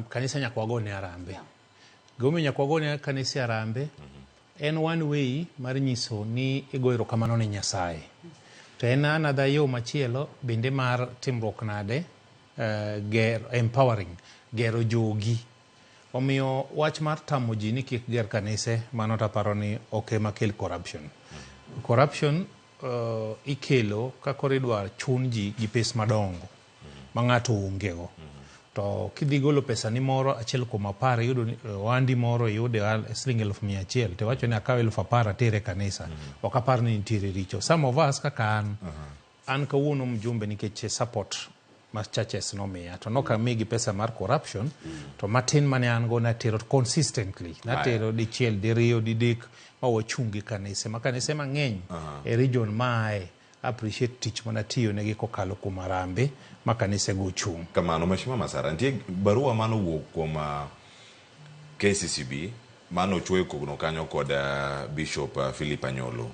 Kanisa nyaka wagone harambee. Gimomiyo nyaka wagone kanisa harambee en one way mar nyiso ni igo erokamano ne Nyasaye. To en another yo machielo bende mar timruok nade ger, empowering, gero jogi. Omiyo wach mar tamo ji ni kik ger kanise mano to aparo ni ok ema kel corruption. Corruption ikelo ka koro idwa chun ji gi pes madongo ma ng'ato onge go. To kidhi golo pesa ni moro achiel kuom apar iyudo ni ohandi moro iyude siling 100,000 to iwacho ni akaw 10,000 ater e kanisa. Ok apar ni nitiere richo. Some of us kaka an, an kawuono mjumbe nikech support ma churches nomiya to nok amigi pesa mar corruption to matin mane an go natero consistently natero dichiel diriyo didek ma wachung gi kanise ma kanise mang'eny e region maaye appreciate tich manatiyo negi kokalo kuom harambee ma kanise go ochung'. Kamano, Mheshimiwa Masara, nitie barua mane owuok kuom KCCB mane ochuoyo kogno kanyo kod Bishop Philip Anyolo.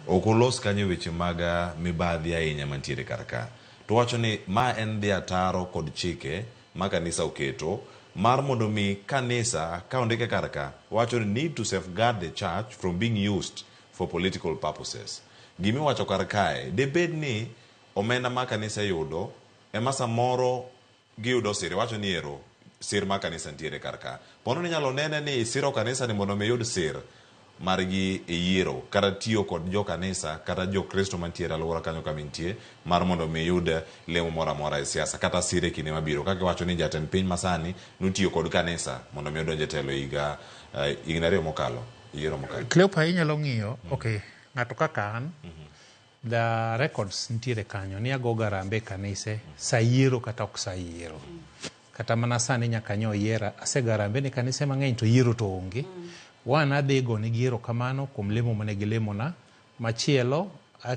Ok olos kanyo weche mag mibadhi ahinya mantiere kar ka. To owacho ni ma en dhi ataro kod chike ma kanisa oketo mar mondo mi kanisa ka ondike kar ka owacho ni need to safeguard the church from being used for political purposes. Gima iwacho kar kae debed ni omenda ma kanisa yudo ema samoro giyudo sir. Iwacho ni ero sir mar kanisa nitiere kar ka. Pono ni inyalo nene ni isiro kanisa ni mondo mi iyud sir margi e yiero kata tiyo kod jo kanisa kata jo Kristo mantiere aluora kanyo kama intie mar mondo mi iyud lemo moro amora e siasa kata sir e kinde mabiro. Kaka iwacho ni jatend piny masani notiyo kod kanisa mondo mi odonj e telo higa higni ariyo mokalo yiero mokalo. Cleopa inyalo ng'iyo, okay, ng'ato kaka an, the records nitiere kanyo ni agoga harambee e kanise sa yiero kata ok sa yiero. Kata mana sani nyaka nyo yiera, asego harambee ne kanise mang'eny to yiero to onge. One, adhi gonegi erokamano kuom lemo mane gilemona. Machielo,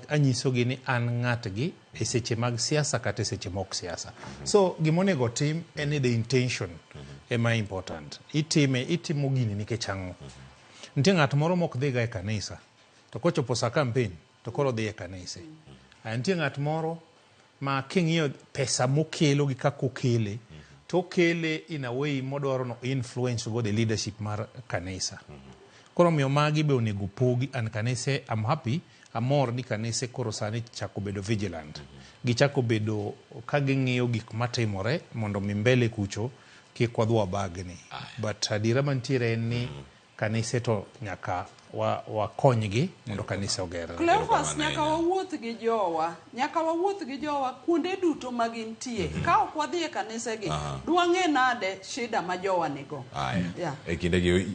anyisogi ni an ng'atgi e seche mag siasa kata e seche mok siasa. So, gima onego otim en ni the intention ema important. Itime, itimo gini nikech ang'o? Nitie ng'at moro mok dhiga e kanisa, to kochopo sa campaign, to koro odhi e kanise. Aya, nitie ng'at moro ma king'iyo pesa mokelo gi kaka okele, to okele in a way modwaro no influence go the leadership mar kanisa. Koro omiyo magi be onego pogi and kanise I'm happy, amor ni kanise koro sani chako bedo vigilant. Gichako bedo ka ging'iyo gik matimore mondo mi mbele kucho kik wadhi wabagni. But adiera mantiere en ni kanise to nyaka wakonygi mondo kanisa ogerre. Cleophas, nyaka wawuoth gi jowa, nyaka wawuoth gi jowa kuonde duto ma gintie. Ka ok wadhi e kanisegi, dwang'e nade shida ma jowa nigo? Aya. Yeah. E kindegi